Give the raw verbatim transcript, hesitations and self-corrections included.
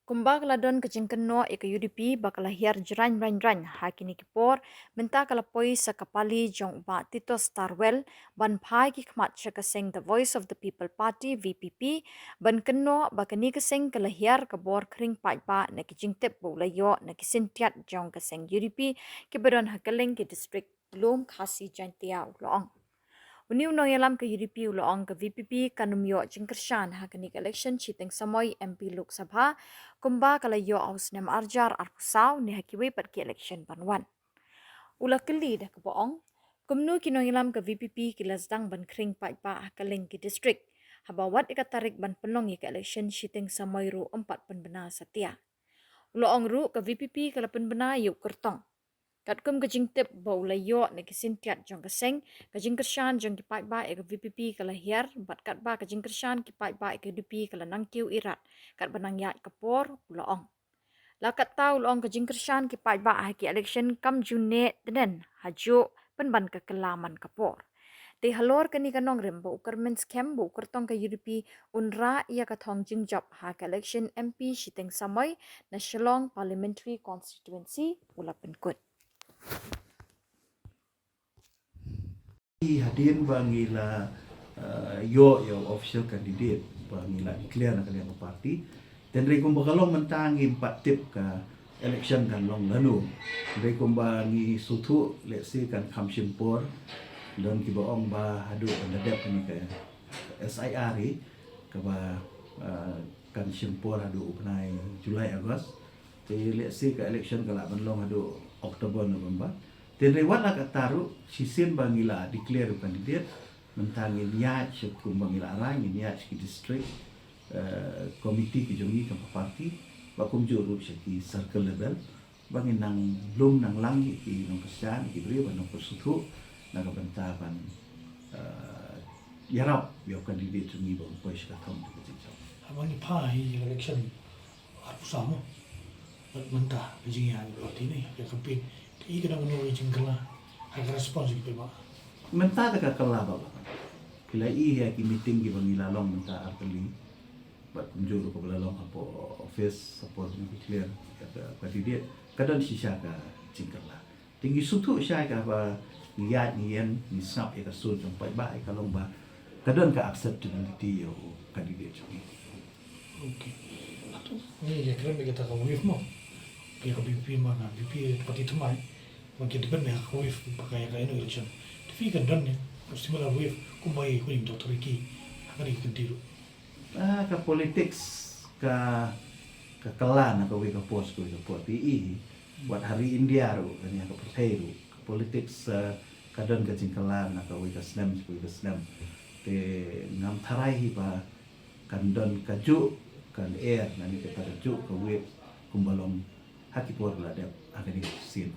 Kumba ka la don ka jingkynnoh ïa ka U D P ba ka la hiar jrang rang rang ha kine ki por, mynta ka la poi sa ka pali jong u Bah Titus Tarwell ban phai ki khmat sha ka seng The Voice of the People Party, V P P, ban kynnoh ba kane ka seng ka la hiar ka bor khring paidbah na ki jingtip ba u la ïoh na ki syntiat jong ka seng U D P kiba don ha kylleng ki district lum Khasi Jaintia, u la ong. Une u nongïalam ka U D P u la ong ka V P P kan ym ïoh jingkyrshan ha kane ka election shiteng samoi M P Lok Sabha kumba ka la ïoh ha u snem arhajar arphew saw ne ha kiwei pat ki election ban wan. U la kylli da kaba ong, kumno ki nongïalam ka V P P ki la sdang ban khring paidbah ha kylleng ki district, haba wat ïa ka tarik ban pynlong ïa ka election shiteng samoi ruh ym pat pynbna satia. U la ong ruh ka V P P ka la pynbna ïa u kyrtong. Katkum ka jingtip ba u la ïoh na ki syntiat jong ka seng, ka jingkyrshan jong ki paidbah ïa ka V P P ka la hiar, bad katba ka jingkyrshan ki paidbah ïa ka U D P ka la nang kiew irat katba nang ïaid ka por, u la ong. La katta u la ong ka jingkyrshan ki paidbah ha ki election kam ju neh tngen ha juh pynban ka kylla man ka por. Te halor kane ka nongrim ba u kyrmen skhem ba u kyrtong ka U D P un rah ïa ka thong jingjop ha ka election M P shiteng samoi na Shillong Parliamentary Constituency, u la pynkut. Hadien ba ngi la, eh, ïoh ïa u official candidate ba ngi la declare na ka liang ka party. Hynrei kumba ka long mynta ngim pat tip ka election kan long lano. Hynrei kumba ngi sngewthuh lehse kan kham shim por. Don kiba ong ba haduh kan da dep kane ka S I R hi kaba, eh, kan shim por haduh u bnai July August. Te lehse ka election ka lah ban long haduh October November. Te hynrei wat la katta ruh shisien ba ngi la declare u candidate, mynta ngin ïaid sha kumba ngi la rai, ngin ïaid sha ki district, eh, committee ki jong ngi kum ka party, bad kumjuh ruh sha ki circle level, ba ngin nang lum nang lang ïa ki nongkyrshan, ïa ki briew ban nang pyrsngewthuh na ka bynta ban, eh, ïarap ïa u candidate jong ngi ba un poi sha ka thong jong ka jingjop. Haba ngi phai election arphew saw mo. Bad mynta ka jingïaid party ne, ka campaign. Te i ka dang kano ka jingkylla ha ka response ki paidbah? Mynta te ka kylla bha bha. Ki la i ïa ki meeting kiba ngi la long mynta artylli. Bad kumjuh ruh kaba la long hapoh office, hapoh ngi declare ïa ka candidate. Ka don shisha ka jingkylla. Te ngi sngewthuh shai kaba ngi ïaid ngi ïeng ngi sngap ïa ka sur jong paidbah, ïa ka long ba ka don ka acceptability ïa u candidate jong ngi. Okay. Hato ngi ïa kren ïa kata ka wave mo. Ïa ka V P P ma ka V P P party thymmai. Ma ki depend ïa ka wave ba ka ïa ka ïa election. Te phi ka don ïa ka similar wave kumba ïa ka Doctor Ricky. Ha ka ri ka kynti ruh. Ah, ka politics ka, ka kylla na kawei ka por sha kawei ka por. Te i, wat ha ri India ruh, kane ha ka pyrthei ruh, ka politics, ah, ka don ka jingkylla na kawei ka snem sha kawei ka snem. Te ngam tharai hi ba kan don kajuh ka lyer, lane kata kajuh ka wave kumba long ha ki por ba la dep, ha kane ka sien.